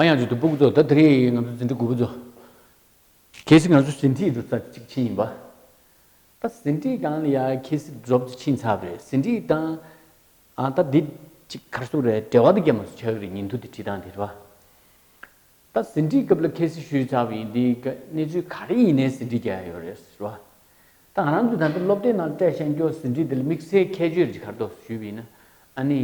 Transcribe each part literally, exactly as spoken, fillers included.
ཨ་ཡང་ཅིག་ཏུ་སྤུ་གུ་ཚོ། ད་དེ་རིང་ང་ཚོ་ཟིན་བྲིས་དགུ་པ་ཚོ། གལ་སྲིད་ང་ཚོ་ཟིན་བྲིས་འགྲོ་ས་གཅིག་ཕྱིན་ཡིན་པ། ད་ཟིན་བྲིས་སྒང་ལ་ཡ་གལ་སྲིད་འགྲོ་ས་ཕྱིན་ཚར་བ་རེད། ཟིན་བྲིས་དང་། ཨ་ད་འདི་གཅིག་ག་རེ་ཟེར་དགོས་རེད། འབྲེལ་བ་དེ་རྒྱབ་མ་སུ་ཆགས་ཀྱི་རེད། ཉིན་ཐོ་དེ་བྲིས་སྟངས་དེ་རེད་པ། ད་ཟིན་བྲིས་སྐབས་ལ་གལ་སྲིད་ཞུས་ཚར་བ་ཡིན་དུས་ཀ་གནས་ཚུལ་ག་རེ་ཡིན་ནའི་ཟིན་བྲིས་རྒྱག་ཡ་ཡོད་རེད་ཟེར་བ། ད་ང་རང་ཚོ་ད་ལྟ་སློབ་དེབ་ནང་སྤྲད་བཞག་རྒྱུ་ཟིན་བྲིས་དེ་ལ་དམིགས་བསལ་ཁྱད་ཆོས་ཅིག་ག་རེ་འདུག་ཞུས་པ་ཡིན་ན། ཨ་ནི།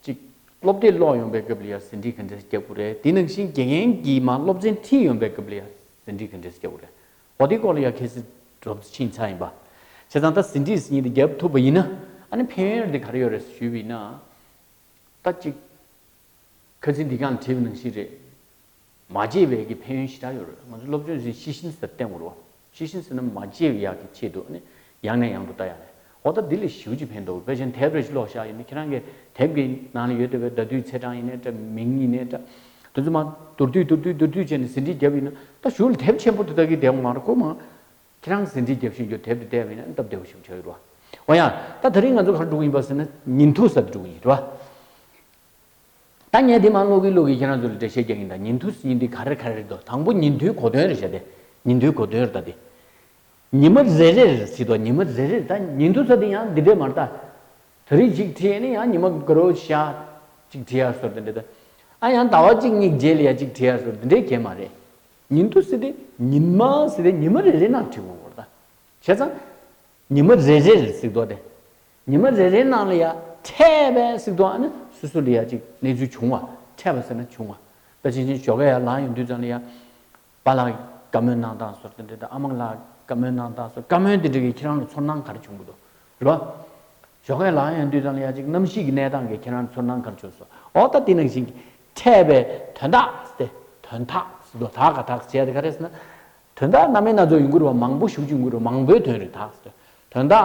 གཅིག་སློབ་དེབ་ཀློག་ཡོང་པའི་སྐབས་ལ་ཡ་ཟིན་བྲིས་ག་འདྲས་རྒྱག་དགོས་རེད། དེ་ནང་བཞིན་དགེ་རྒན་གྱིས་མར་སློབ་ཚན་ཁྲིད་ཡོང་པའི་སྐབས་ལ་ཡ་ཟིན་བྲིས་ག་འདྲས་རྒྱག་དགོས་རེད། འོ་དེའི་སྐོར་ལ་ཡ་གལ་སྲིད་སྒྲུབ་ཕྱིན་ཚར་ཡིན་པ། བྱས་ཙང་ད་ཟིན་བྲིས་ཟེར་མཁན་དེ་རྒྱབ་ཐུབ་པ་ཡིན་ན། ཨ་ནི་ཕན་ཡོན་དེ་ག་རེ་ཡོད་རེད་ཞུས་པ་ཡིན་ན། ད་གཅིག་ཁ་སང་འདི་གང་བྲིས་པ་ནང་བཞིན་རེད། མ་བརྗེད་པའི་གི་ཕན་ཡོན་ཞེ་དྲག་ཡོད་རེད། ང་ཚོ་སློབ་སྦྱོང་བྱེད་ཤེས་བཞིན་ཟེར་བསྟན་དགོས་རེད་བ། ཤེས་བཞིན་ཟེར་ན་མ་བརྗེད་ཡག་གི་ཆེད་དུ་ནི་ཡང་ནས་ཡང་དུ་ལྟ་ཡག་རེད། འོ་ད་འདི་ལས་ཞེ་པོ་ཅིག་ཕན་ཐོགས། དཔེ་ཆ་དེབ་རེ་ཞིག་ཀློག་བཞག་ཡིན་ན། ཁྱེད་རང་གི་དེབ་ཀྱི་ནང་ལ་ཡོད་བསྡད་པའི་ཟླ་དུས་ཚེས་གྲངས་ཡིན་ནའི་འདྲ། མིང་ཡིན་ནའི་འདྲ། དེ་ཚོ་མར་མདོར་བསྡུས་མདོར་བསྡུས་མདོར་བསྡུས་བྱས་ནས་ཟིན་བྲིས་བརྒྱབ་ཡིན་ན། ད་གཞུག་ལ་དེབ་ཆེན་པོ་དེ་དག་གི་དེབ་མ་རེད་ཁོ་མ། ཁྱེད་རང་ཟིན་བྲིས་རྒྱབ་བཞིན་རྒྱུ་དེབ་དེ་བལྟས་པ་ཡིན་ན་སྟབས་བདེ་བོ་ཞིག་ཆགས་ཡོད་རེད་བ། འོ་ཡ། ད་དེ་རིང་ང་ཚོ་ག་རེ་འགྲོ་གི་ཡིན་པ་ཟེར་ན། ཉིན་ཐོ་ཟེར་དུ་འགྲོ་གི་ཡིན་རེད་བ། ད་ངས་དེ་མར་ཀློག་གིན་ཀློག་གིན་ཁྱེད་རང་ཚོ་ལ་འགྲེལ་བཤད་རྒྱག་གི་ཡིན། ད་ཉིན་ཐོ་ཟེར་མཁན་དེ་ག་རེ་ག་རེ་རེད་འདུག་དང་པོ་ཉིན་ཐོའི་གོ་དོན་རེད་བྱས་ཏེ། ཉིན་ཐོའི་གོ་དོན་རེད་ད་དེ། ཉི་མ་རེ་རེར་ཟེར་དུས་ཉི་མ་རེ་རེར། ད་ཉིན་ཐོ་ཟེར་དེ་ཡང་འདི་འདྲས་མ་རེད་ད། དེ་རིང་གཅིག་བྲིས་ནས་ཡང་ཉི་མ་དགུ་རུ་ཞག་གཅིག་བྲིས་ཡ་བཟོ་འདྲ་འདྲ་ད། ཨ་ཡང་ཟླ་བ་གཅིག་གཉིས་རྗེས་ལ་ཡ་གཅིག་བྲིས་ཡ་བཟོ་འདི་འདྲས་གང་ཡང་མ་རེད། ཉིན་ཐོ་ཟེར་དེ་ཉིན་མ་ཟེར་དེ་ཉི་མ་རེ་རེ་ནང་བྲིས་དགོས་རེད་ད། བྱས་ཙང་། ཉི་མ་རེ་རེར་ཟེར་དུས་དེ། ཉི་མ་རེ་རེའི་ནང་ལ་ཡ་འཕྲད་པའི་ཟེར་དུས་ཨ་ནི་སོ་སོ་ལ་ཡ་གཅིག་གནས་ཚུལ་བྱུང་བ། འཕྲད་པ་ཟེར་ན་བྱུང་བ། ད་ཕྱིན་ཆད་ཞོགས་ཀས་ཡར་ལངས་ཡོང་དུས་ཙམ་ལ་ཡ། པཱ་ལགས་བཀའ་མོལ་གནང་སྟངས་བཟོ་འདྲ་འདྲ་དང་། ཨ་མ་ལགས་བཀའ་མོལ་གནང་སྟངས་བཟོ། བཀའ་མོལ་འདི་འདྲ་གིས་ཁྱེད་རང་ལ་ཚོར་སྣང་ག་རེ་བྱུང་གི་འདུག་རེད་བ། ཞོགས་ཀས་ལངས་ཡོང་དུས་ཙམ་ལ་ཡ་གཅིག་གནམ་གཤིས་ཀྱི་གནས་སྟངས་ཀྱིས་ཁྱེད་རང་ལ་ཚོར་སྣང་ག་རེ་བྱུང་སོང་། འོ་ད་དེ་ནང་བཞིན་གྱི་འཕྲད་པའི་དོན་དག་ཟེར་ཏེ། དོན་དག་ཟེར་དུས་དག་ག་དག་བྱས་ཏེ་ག་རེ་ཟེར་ན། དོན་དག་སྣ་མིན་སྣ་ཚོགས་ཡོང་གི་རེད་བ། མང་པོ་ཞེ་པོ་ཅིག་ཡོང་གི་རེད་བ། མང་པོའི་དོན་རེད་དག་ཟེར་དུས། དོན་དག་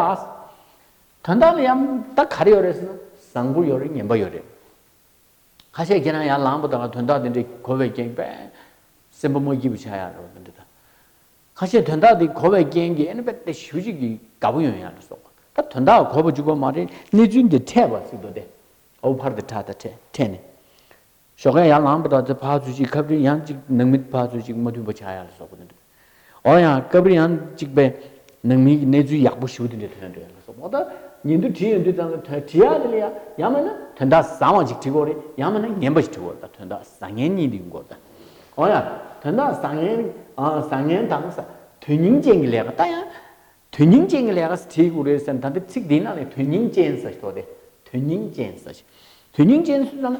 དོན་དག་ལ་ཡང་ད་ག་རེ་ཡོད་རེད་ཟེར་ན། བཟང་པོ་ཡོད་རེད། ངན་པ་ཡོད་རེད། ཁ་ཤས་ཁྱེད་རང་ཡར་ལངས་པ་དང་དོན་དག་དེ་འདྲས་གོ་བའི་རྐྱེན་པས་སེམས་པ་མ་སྐྱིད་པོ་ཆགས་ཡ་རེད་བ། དེ་འདྲ་དང་། ཁ་ཤས་དོན་དག་དེ་གོ་བའི་རྐྱེན་གྱིས་ཨ་ནི་དཔེ་དེ་ཞེ་པོ་ཅིག་གི་དགའ་པོ་ཡོང་ཡ་རེད་སོགས། ད་དོན་དག་གོ་བ་གཅིག་པོ་མ་རེད། གནས་ཚུལ་འདི་འཕྲད་པ་ཟེར་དུས་དེ། ཨོ་ཕར་དེ་ཁྲ་ད་འཕྲད་འཕྲད་ནས། ཞོགས་ཀས་ཡར་ལངས་པ་དང་དེ་ཕར་ཚུར་ཅིག་ཁ་བྲིས་ཡང་ཅིག་ནང་མི་ཕར་ཚུར་ཅིག་མ་མཐུན་པ་ཆགས་ཡ་ལ་སོགས་པ་དེ་འདྲ། འོ་ཡང་སྐབས་རེ་ཡང་གཅིག་པའི་ནང་མི་གི་གནས་ཚུལ་ཡག་པོ་ཞེ་པོ་དེ་འདྲ་ཐོན་འགྲོ་ཡ་ལ་སོགས། འོ་ད་ཉིན་ཐོ་བྲིས་ཡོང་དུས་ཙམ་ལ་དོན་བྲིས་ཡ་དེ་ལ་ཡ་ཡང་མིན་ན་དོན་དག་བཟང་བ་ཅིག་བྲིས་དགོས་རེད། ཡང་མིན་ན་ངན་པ་ཞིག་བྲིས་དགོས་རེད། ད་དོན་དག་བཟང་ངན་གཉིས་དེ་ཡོང་དགོས་རེད་ད། འོ་ཡ། དོན་དག་བཟང་ངན། ཨ་བཟང་ངན་དང་ས་དོན་སྙིང་ཅན་གྱི་ལས་ཀ་ད་ཡང་། དོན་སྙིང་ཅན་གྱི་ལས་ཀ་བྲིས་དགོས་རེད་ཟེར་ན། ད་ལྟ་ཚིག་འདིའི་ནང་ནས་དོན་སྙིང་ཅན་ཟེར་ཞིག་འདུག་སྟེ། དོན་སྙིང་ཅན་ཟེར་ཞིག་དོན་སྙིང་ཅན་ཟེར་ན།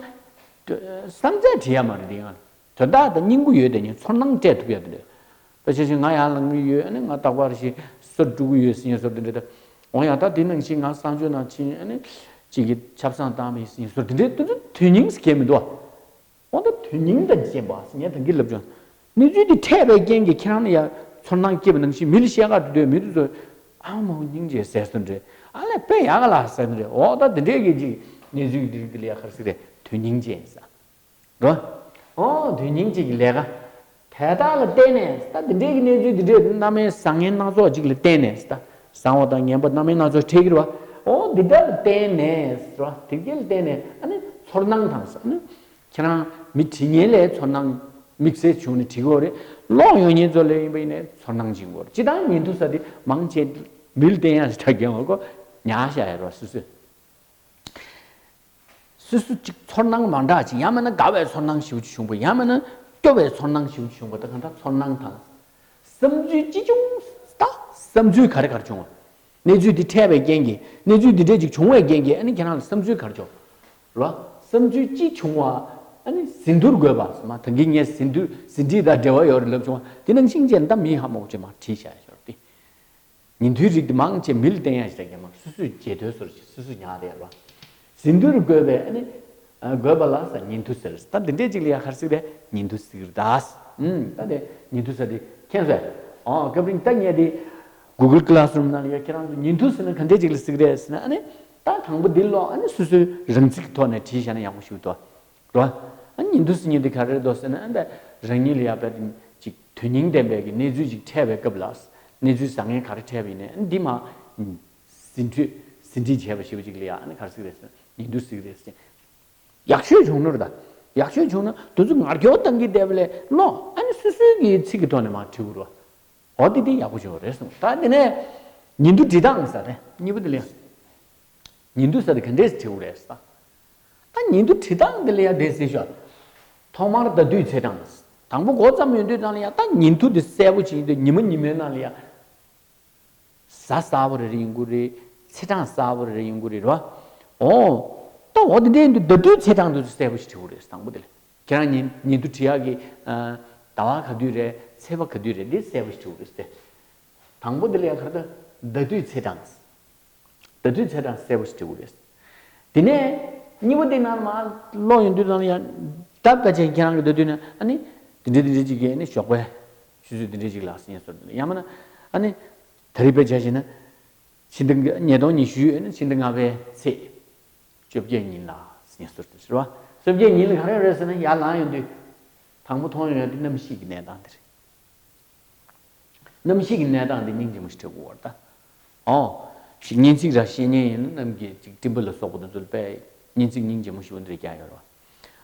བསམ་ཚད་བྲིས་ཡ་མ་རེད་འདི་ཡང་། དོན་དག་དང་སྙིང་པོ་ཡོད་དེ་ནི་ཚོར་སྣང་སྤྲད་ཐུབ་ཡ་དེ་འདྲ། ད་ཆ་ཞིག་ང་ཡར་ལངས་ཀྱི་ཡོད། ཨ་ནི་ང་རྟག་པར་ཞིག་སོར་འགྲོ་གི་ཡོད་ཟེར་ཡ་བཟོ་འདྲ་འདྲ་ད། འོ་ཡ་ད་དེ་ནང་བཞིན་ང་གསང་སྤྱོད་ནང་ཕྱིན། ཨ་ནི་གཅིག་གིས་ཆབ་གསང་བཏང་བ་ཡིན་ཟེར་ཡ་བཟོ་འདྲ་འདྲ་དེ་ཚོ་དོན་སྙིང་ཟེར་མཁན་མི་འདུག་འོ་ད་དོན་སྙིང་དང་བཅས་པ་ཟེར་ངས་ད་གིན་ལབ་བྱུང་། གནས་ཚུལ་འདི་འཕྲད་པའི་རྐྱེན་གྱིས་ཁྱེད་རང་ལ་ཡ་ཚོར་སྣང་སྐྱེས་པ་ནང་བཞིན། མི་ལ་བཤད་ག་འགྲོ་དུས་མི་དེ་ཚོས་ཨ་མ་སྙིང་རྗེ་ཟེར་སོང་འདྲ། ཨ་ལས་དཔེ་ཡག་ག་ལ་ཟེར་འདྲ། འོ་ད་དེ་འདྲའི་གི་ཅིག་གནས་ཚུལ་འདི་རིགས་འདི་ལ་ཡ་ག་རེ་ཟེར་རེད། དོན་སྙིང་ཅན་ཟེར། རོ། ཨོ་དོན་སྙིང་ཅན་གྱི་ལས་ཀ་དེ་དག་ལ་བརྟེན་ནས། ད་འདི་འདྲའི་གི་གནས་ཚུལ་འདི་འདྲའི་སྣ་མིན་བཟང་ངན་སྣ་ཚོགས་ཅིག་ལ་བརྟེན་ནས། ད་བཟང་བ་དང་ངན་པ་སྣ་མིན་སྣ་ཚོགས་འཕྲད་ཀྱི་རེད་བ། ཨོ་འདི་འདྲ་ལ་བརྟེན་ནས་རོ། དེ་ག་ལ་བརྟེན་ནས་ཨ་ནི་ཚོར་སྣང་དང་ཟེར། ཨ་ནི་ཁྱེད་རང་མི་བྲིས་མཁན་ལ་ཚོར་སྣང་དམིགས་བསལ་བྱུང་ནས་བྲིས་ཀྱི་ཡོད་རེད། ཀློག་ཡོང་མཁན་ཚོ་ལ་ཡིན་པ་ཡིན་ནའི་ཚོར་སྣང་སྦྱིན་གྱི་ཡོད་རེད། སྤྱིར་བཏང་ཉིན་ཐོ་ཟེར་དེ་མང་ཆེ་མི་ལ་བརྟེན་ཡ་ཞིག་ད་རྒན་བ་ཁོ་ཉག་བཤད་ཡ་རོ་སོ་སོས། སོ་སོ་གཅིག་ཚོར་སྣང་མ་འདྲ་ཅིག་ཡང་མིན་ན་དགའ་བའི་ཚོར་སྣང་ཞེ་པོ་ཅིག་བྱུང་བ། ཡང་མིན་ན་སྐྱོ་བའི་ཚོར་སྣང་ཞེ་པོ་ཅིག་བྱུང་བ། ད་གང་ལྟར་ཚོར་སྣང་དང་། བསམ་ཚུལ་ཅི་བྱུང་། ད་བསམ་ཚུལ་ག་རེ་ག་རེ་བྱུང་བ། གནས་ཚུལ་འདི་འཕྲད་པའི་རྐྱེན་གྱིས། གནས་ཚུལ་འདི་འདྲས་ཅིག་བྱུང་བའི་རྐྱེན་གྱིས་ཨ་ནི་ཁྱེད་རང་ལ་བསམ་ཚུལ་ག་རེ་བྱུང་། རོ། བསམ་ཚུལ་ཅི་བྱུང་བ། ཨ་ནི་ཟིན་ཐོར་འགོད་པ་ཟེར་མ། ད་གིན་ངས་ཟིན་ཐོར་ཟིན་བྲིས་དང་འབྲེལ་བ་ཡོད་རེད་ལབ་བྱུང་བ། དེ་ནང་བཞིན་བྱས་ནས་ད་མི་ཧ་མ་གོ་ཅེས་མ་བྲིས་བཞག་ཡོད་རེད་དེ། ཉིན་ཐོའི་རིགས་དེ་མང་ཆེ་མི་ལ་བརྟེན་ཡ་ཞིག་རེད། རྒན་མ་སོ་སོས་བརྗེད་ཐོའི་སོར་ཞིག་སོ་སོས་ཉར་རེད་རོ། ཟིན་ཐོར་འགོད་པའི་ཨ་ནི། ཨ་འགོད་པ་ལ་ཟེར་ཉིན་ཐོ་ཟེར། ད་འདི་འདྲས་ཅིག་ལ་ཡ་ག་རེ་ཟེར་གི་རེད། ཉིན་ཐོ་ཟེར་གི་རེད་ད། ཨུམ་ད་དེ་ཉིན་ཐོ་ཟེར་དེ་མཁྱེན་སོང་། ཨོ་སྐབས་རིང་ད་ངས་དེ་Google Classroom་ནང་ལ་ཡ་ཁྱེད་རང་ཚོ་ཉིན་ཐོ་ཟེར་ན་ག་འདྲས་ཅིག་ལ་ཟེར་གི་རེད་ཟེར་ན། ཨ་ནི་ད་དང་པོ་འདི་ཀློག་ཨ་ནི་སོ་སོའི་རང་ཚིག་གི་ཐོག་ནས་བྲིས་བཞག་ན་ཡག་པོ་ཞིག་འདུག་རོ། ཨ་ཉིན་ཐོ་ཟེར་མཁན་དེ་ག་རེ་རེད་འདུག་ཟེར་ན། ཨ་ད་རང་ཉིད་ལ་ཡ་དཔེ་ཅིག་དོན་སྙིང་ལྡན་པའི་གི་གནས་ཚུལ་ཅིག་འཕྲད་པའི་སྐབས་ལ། གནས་ཚུལ་བཟང་ངན་ག་རེ་འཕྲད་པ་ཡིན་ནའི་ཨ་འདི་མ་ཟིན་བྲིས་ཟིན་བྲིས་བྱས་པ་ཞེ་པོ་ཅིག་ལ་ཡ་ཨ་ནི་ག་རེ་ཟེར་གི་རེད་ཟེར་ན་ཉིན་ཐོ་ཟེར་གི་རེད་ཟེར། ཡག་ཤོས་བྱུང་ནོར་ད། ཡག་ཤོས་བྱུང་ན་དེ་ཚོ་ངར་སྐྱོར་བཏང་གི་བསྡད་པ་ལས་ཀློག་ཨ་ནི་སོ་སོའི་གི་ཚིག་གི་ཐོག་ནས་མར་བྲིས་དགོས་རེད་བ། འོ་དེ་དེ་ཡག་པོ་བྱུང་བ་རེད་གསུངས། ད་དེ་ནས་ཉིན་ཐོ་བྲིས་སྟངས་ཟེར་རེད། གཉིས་པ་དེ་ལ་ཡང་ཉིན་ཐོ་ཟེར་དེ་ག་འདྲས་བྲིས་དགོས་རེད་ཟེར། ད་ཉིན་ཐོ་བྲིས་སྟངས་དེ་ལ་ཡང་དེ་ཟེར་ཤོག་ཐོག་མར་ཟླ་དུས་ཚེས་གྲངས། དང་པོ་འགོ་བརྩམས་ཡོང་དུས་ཙམ་ལ་ཡང་ད་ཉིན་ཐོ་དེ་གསལ་པོ་བྱེད་ཡོང་དུས་ཉི་མ་ཉི་མའི་ནང་ལ་ཡང་། གཟའ་གསར་པ་རེ་རེ་ཡིན་དགོས་རེད། ཚེས་གྲངས་གསར་པ་རེ་རེ་ཡིན་དགོས་རེད་རོ། འོ། ད་འོ་དེ་འདྲའི་འདུག་ཟླ་དུས་ཚེས་གྲངས་དེ་ཚོ་གསལ་པོ་ཞིག་བྲིས་དགོས་རེད་དང་པོ་དེ་ལ། ཁྱེད་རང་ཉིན་ཉིན་ཐོ་བྲིས་ཡག་གི་ཨ། ཟླ་བ་ག་དུས་རེད། ཚེས་པ་ག་དུས་རེད། འདི་གསལ་པོ་ཞིག་བྲིས་དགོས་རེད་ཟེར། དང་པོ་དེ་ལ་ཡང་ག་རེ་ད། ཟླ་དུས་ཚེས་གྲངས། ཟླ་དུས་ཚེས་གྲངས་གསལ་པོ་ཞིག་བྲིས་དགོས་རེད། དེ་ནས་གཉིས་པ་དེ་ནང་མར་ཀློག་ཡོང་དུས་ཙམ་ལ་ཡང་ད་ཕལ་ཆེར་ཁྱེད་རང་གི་ཟླ་དུས་ནས་ཨ་ནི་དེ་འདྲ་དེ་འདྲ་ཅིག་གི་ཨ་ནི་ཞོགས་པའི་ཆུ་ཚོད་དེ་འདྲ་ཅིག་ལ་ཟེར་ཡང་ཟེར། ཡང་མིན་ན་ཨ་ནི་ད་རེས་དཔེ་ཆ་བཞག་ན། ཕྱི་ཟླ་ཉིས་སྟོང་ཉི་ཤུ་ཨ་ནི་ཕྱི་ཟླ་ལྔ་པའི་ཚེས་བཅོ་བརྒྱད་ཉིན་ལ་ཟེར་ཡང་ཟེར་དེ་ཟེར་བ། བཅོ་བརྒྱད་ཉིན་ལ་ག་རེ་རེད་ཟེར་ན། ཡར་ལངས་ཡོང་དུས་དང་པོ་མཐོང་ཡོང་ཡ་དེ་གནམ་གཤིས་ཀྱི་གནས་སྟངས་དེ་རེད། གནམ་གཤིས་ཀྱི་གནས་སྟངས་འདི་སྙིང་རྗེ་མོ་ཞིག་འཕྲད་དགོས་པ་རེད་ད། ཨོ། ཞིག་སྙན་ཚིག་ར་བཤད་མཁན་ཡིན་ན་གནམ་གྱི་ཅིག་སྤྲིན་པ་ལ་སོགས་པ་དེ་ཚོ་ལ་དཔེ་སྙན་ཚིག་སྙིང་རྗེ་མོ་ཞིག་འདིར་རྒྱག་ཡོད་རེད་བ།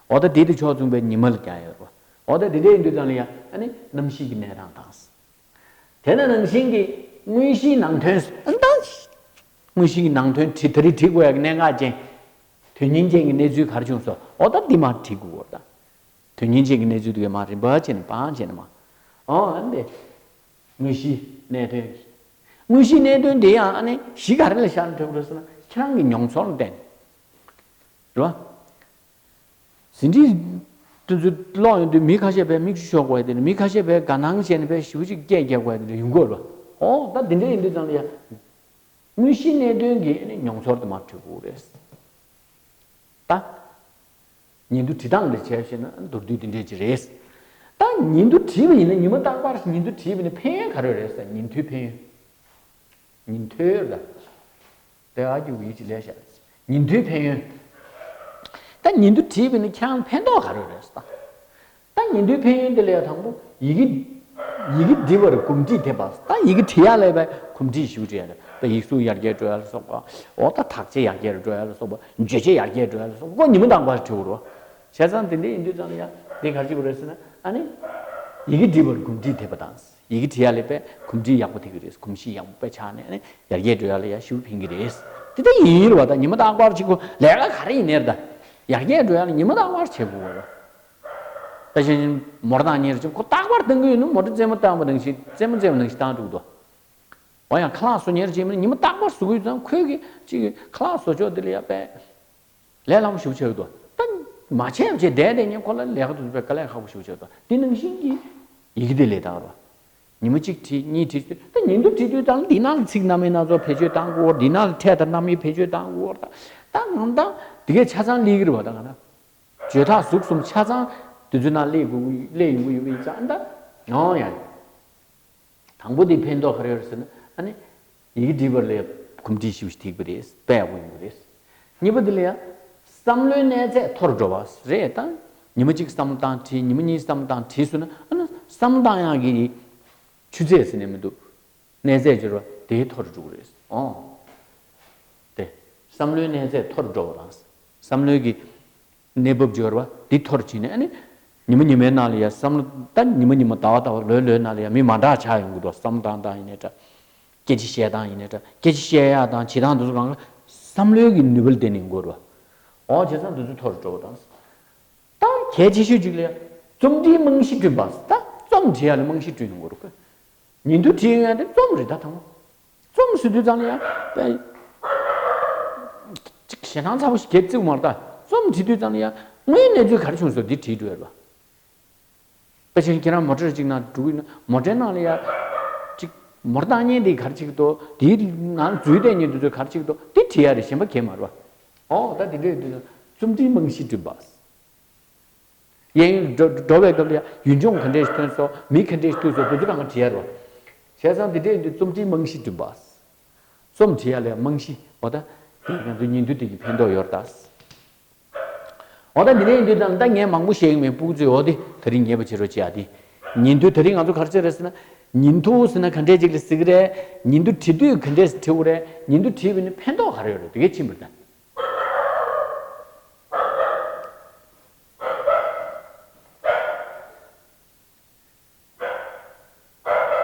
འོ་ད་དེ་དེ་ཕྱོགས་མཚུངས་པའི་ཉི་མ་ལ་རྒྱག་ཡོད་རེད་བ། འོ་ད་དེ་འདྲ་ཡིན་དུས་ཙམ་ལ་ཡ་ཨ་ནི་གནམ་གཤིས་ཀྱི་གནས་སྟངས་དང་། དེ་ནང་བཞིན་གྱི་དངོས་གཞིའི་ནང་དོན་ཨ་ད། དངོས་གཞིའི་ནང་དོན་བྲིས་ད་རེས་བྲིས་དགོས་ཡ་གི་གནད་འགག་ཅན། དོན་སྙིང་ཅན་གྱི་གནས་ཚུལ་ག་རེ་བྱུང་སོང་། འོ་ད་འདི་མར་བྲིས་དགོས་རེད་ད། དོན་སྙིང་ཅན་གྱི་གནས་ཚུལ་དེ་གའི་མར་རིམ་པ་བྱས་ནས་པང་བྱས་ནས་མར། ཨོ་ཨ་ནི། དངོས་གཞིའི་གནད་དོན། དངོས་གཞིའི་གནད་དོན་དེ་ཡང་ཨ་ནི་གཞི་ག་རེ་ལ་བཞག་ནས་འགྲོ་དགོས་རེད་ཟེར་ན། ཁྱེད་རང་གི་མྱོང་ཚོར་ལ་བརྟེན་ནས། རེད་བ། ཟིན་བྲིས་དེ་ཚོ་ཀློག་ཡོང་དུས་མི་ཁ་ཤས་པས་མིག་ཆུ་ཤོར་དགོས་ཡ་དེ་ནི། མི་ཁ་ཤས་པས་དགའ་སྣང་བྱས་ནས་པས་ཞེ་པོ་ཅིག་སྐད་རྒྱག་དགོས་ཡ་དེ་འདྲ་ཡོང་གི་ཡོད་རེད་བ། ཨོ་ད་དེ་འདྲ་ཡིན་དུས་ཙམ་ལ་ཡ། དངོས་གཞིའི་གནད་དོན་གྱི་ཨ་ནི་མྱོང་ཚོར་དེ་མར་བྲིས་དགོས་རེད། ད། ཉིན་ཐོ་བྲིས་སྟངས་འདི་བྱས་ཤེ་ན་མདོར་བསྡུས་འདི་འདྲས་ཅིག་རེད། ད་ཉིན་ཐོ་བྲིས་པ་ཡིན་ན་ཉི་མ་རྟག་པར་ཉིན་ཐོ་བྲིས་པ་ཡིན་ན་ཕན་ཡོན་ག་རེ་རེད་ཟེར། ཉིན་ཐོའི་ཕན་ཡོན། ཉིན་ཐོའི་རེད། དེ་ཨ་ཀྱི་ཝི་ཅི་ལས་བཤད། ཉིན་ཐོའི་ཕན་ཡོན། ད་ཉིན་ཐོ་བྲིས་པ་ཡིན་ན་ཁྱེད་རང་ཕན་ཐོགས་ག་རེ་རེད་ཟེར། ད་ཉིན་ཐོའི་ཕན་ཡོན་དེ་ལ་ཡ་དང་པོ་ཡི་གེ། ཡི་གེ་འབྲི་བར་གོམས་འདྲིས་ཐེབས་པ། ད་ཡི་གེ་འབྲི་ཡ་ལ་ཡ་པའི་གོམས་འདྲིས་ཞེ་པོ་འདྲ་ཡོད་རེད། ད་ཡིག་གཟུགས་ཡར་རྒྱས་འགྲོ་ཡ་ལ་སོགས་པ། འོ་ད་དག་ཆ་ཡར་རྒྱས་འགྲོ་ཡ་ལ་སོགས་པ། བརྗོད་བྱ་ཡར་རྒྱས་འགྲོ་ཡ་ལ་སོགས་པ། ཁོ་ཉི་མ་རྟག་པར་བྲིས་པ་རེད། བྱས་ཙང་དེ་འདྲ་ཡིན་དུས་ཙམ་ལ་ཡ་དེ་ག་རེ་བྱེད་དགོས་རེད་ཟེར་ན། ཨ་ནི། ཡི་གེ་འབྲི་བར་གོམས་འདྲིས་ཐེབས་པ་དང་། ཡི་གེ་འབྲི་ཡ་ལ་ཡ་པའི་གོམས་འདྲིས་ཡག་པོ་ཐེབས་ཀྱི་རེད། གོམས་གཤིས་ཡག་པོ་དཔེ་ཆགས་ནས་ཨ་ནི་ཡར་རྒྱས་འགྲོ་ཡ་ལ་ཡ་ཞེ་པོ་ཕན་གྱི་རེད། དེ་ལྟ་ཡིན་རེད་བ། ད་ཉི་མ་རྟག་པར་བྱེད་དགོས། ལས་ཀ་ག་རེ་ཡིན་ནའི་རེད་ད། ཡར་རྒྱས་འགྲོ་ཡ་ལ་ཉི་མ་རྟག་པར་བྱེད་དགོས་པ་རེད། ད་གཞན་མོ་ཊ་བཏང་མཁན་རེད་ཅེ་ཁོ་རྟག་པར་བཏང་གི་ཡོད་ན་མོ་ཊ་རྩེད་མོ་བཏང་པ་ནང་བཞིན། རྩེད་མོ་རྩེད་པ་ནང་བཞིན་བཏང་འགྲོ་གི་འདུག་འོ་ཡང་ཁ་ལག་བཟོ་མཁན་རེད་ཅེ་མིན་ན་ཉི་མ་རྟག་པར་བཟོ་གི་ཡོད་ཙང་ཁོས་གི་ཅིག་ཁ་ལག་བཟོ་ཕྱོགས་དེ་ལ་ཡ་པའི་ལས་སླ་མོ་ཞེ་པོ་ཆགས་ཀྱི་འདུག་ད་མ་བྱས་བྱས་བསྡད་བསྡད་མཁན་ཁོ་ལ་ལས་ཀ་དེ་ཚོ་དཔེ་དཀའ་ལས་ཁག་པོ་ཞེ་པོ་ཆགས་འདུག་དེ་ནང་བཞིན་གྱི་ཡི་གེ་དེ་ལས་དང་རོ། ཉི་མ་གཅིག་བྲིས་གཉིས་བྲིས། ད་ཉིན་ཐོ་བྲིས་དུས་ཙམ་འདི་ནང་ལ་ཚིག་རྣམ་དབྱེ་སྣ་ཚོགས་བེད་སྤྱོད་བཏང་དགོས། འདི་ནང་ལ་ཕྲད་དང་རྣམ་དབྱེ་བེད་སྤྱོད་བཏང་དགོས། ད་ད་ང་ད་དེ་གས་ཆ་ཚང་སླེབས་ཀྱི་རེད་བ། ད་ང་ད་བརྗོད་ཐག་ཟུག་གསུམ་ཆ་ཚང་དེ་ཚོའི་ནང་སླེབས་དགོས། སླེབས་ཡོང་གི་ཡོད་པ་ཡིན་ཙང་ད་ཡང་ཡང་། དང་པོ་དེ་ཕན་ཐོགས་ག་རེ་ཡོད་རེད་ཟེར་ན། ཨ་ནི་ཡི་གེ་འབྲི་བར་ལ་ཡ་གོམས་འདྲིས་ཞེ་པོ་ཞིག་ཐེབས་པ་རེད། དཔེ་ཡག་པོ་ཡོང་གི་རེད། གཉིས་པ་དེ་ལ་ཡ་བསམ་བློའི་གནས་ཚད་མཐོ་རུ་འགྲོ་བ་རེད་ད། ཉི་མ་གཅིག་བསམ་བློ་བཏང་བྲིས། ཉི་མ་གཉིས་བསམ་བློ་བཏང་བྲིས་སོང་ན། ཨ་ནི་བསམ་བློ་བཏང་ཡག་གི་ཆུ་ཚད་ཟེར་ནས་མི་འདུག་གནས་ཚད་སྦྱོར་བ་དེ་མཐོ་རུ་འགྲོ་གི་རེད། ཨོ། དེ། བསམ་བློའི་གནས་ཚད་མཐོ་རུ་འགྲོ་བ་དང་། བསམ་བློའི་གི་གནས་བབ་སྦྱོར་བ་འདི་མཐོ་རུ་ཕྱིན་ནས། ཨ་ནི་ཉི་མ་ཉི་མའི་ནང་ལ་ཡ་བསམ་བློ། ད་ཉི་མ་ཉི་མ་ཟླ་བ་ཟླ་བ་ལོ་ལོའི་ནང་ལ་ཡ་མི་མ་འདྲ་ཆགས་ཡོང་གི་འདུག་བསམ་བློ་བཏང་སྟངས་ཡིན་ནའི་འདྲ། སྐད་ཆ་བཤད་སྟངས་ཡིན་ནའི་འདྲ། སྐད་ཆ་བཤད་ཡག་དང་བྱེད་སྟངས་འདི་ཚོ་གང་ག་བསམ་བློའི་གི་ནུས་པ་ལ་བརྟེན་ནས་ཡོང་གི་རེད་བ། འོ་བྱས་ཙང་འདི་ཚོ་མཐོ་རུ་འགྲོ་བ་དང་། ད་གལ་ཆེ་ཤོས་གཅིག་ལ་ཡ་རྩོམ་འབྲིའི་རྨང་གཞི་བསྐྲུན་པ། ད་རྩོམ་འབྲི་ཡ་ལ་རྨང་གཞི་བསྐྲུན་ཡོང་གི་རེད། ཉིན་ཐོ་བྲིས་ཡོང་ཡ་དེ་རྩོམ་རེད་ད་དང་པོ། རྩོམ་ཟེར་དུས་ཙམ་ལ་ཡ་དཔེ་ཅིག་ཞེད་སྣང་ཚ་པོ་ཞིག་གེ་བརྩིགས་མ་རེད་ད། རྩོམ་བྲིས་དུས་ཙམ་ལ་ཡ་དངོས་ཡོད་གནས་ཚུལ་ག་རེ་བྱུང་སོང་དེ་བྲིས་འགྲོ་ཡ་རེད་པ། དཔེ་ཆ་ཁྱེད་རང་མོ་ཊ་ཅིག་ནང་འགྲོ་གི་ཡོད་ན་མོ་ཊའི་ནང་ལ་ཡ་ཅིག་མོ་ཊ་བཏང་མཁན་དེ་ག་རེ་བྱེད་ཀྱི་འདུག་དེའི་ནང་འཛུལ་བསྡད་མཁན་དེ་ཚོས་ག་རེ་བྱེད་ཀྱི་འདུག་དེ་བྲིས་ཡ་རེད། གཞན་པ་གང་ཡང་མ་རེད་པ། ཨོ་ད་དེ་འདྲ་ཡིན་དུས་ན་རྩོམ་འབྲིའི་རྨང་གཞི་བསྐྲུན་པ། གཡས་གཡོན་འགྲོ་འགྲོ་བའི་སྐབས་ལ་ཡང་ཡུལ་ལྗོངས་ག་འདྲས་ཐོན་སོང་། མི་ག་འདྲས་ཐུག་སོང་། དེ་ཚོ་རང་ག་བྲིས་ཡ་རོ། བྱས་ཙང་དེ་འདྲས་ཡིན་དུས་རྩོམ་འབྲིའི་རྨང་གཞི་བསྐྲུན་པ། རྩོམ་བྲིས་ཡ་ལ་ཡང་རྨང་གཞི་འོ་ད་དེ་ང་ཚོ་ཉིན་ཐོ་དེ་གི་ཕན་ཐོགས་ཡོད་རེད་ད། འོ་ད་འདི་འདྲས་ཡིན་དུས་ད་ད་ངས་མང་པོ་བཤད་ཀྱི་མེད། སྤུ་གུ་ཚོས་འོ་དེ་དེ་རིང་ངེས་པ་བྱེད་རོགས་བྱེད་ཡ་དེ། ཉིན་ཐོ་དེ་རིང་ང་ཚོ་ག་རེ་བྱས་རེད་ཟེར་ན། ཉིན་ཐོ་ཟེར་ན་ག་འདྲས་ཅིག་ལ་ཟེར་གི་རེད། ཉིན་ཐོ་བྲིས་དུས་ག་འདྲས་བྲིས་དགོས་རེད། ཉིན་ཐོ་བྲིས་པ་ཡིན་ན་ཕན་ཐོགས་ག་རེ་ཡོད་རེད། དེ་གས་ཕྱིན་པ་རེད་ད།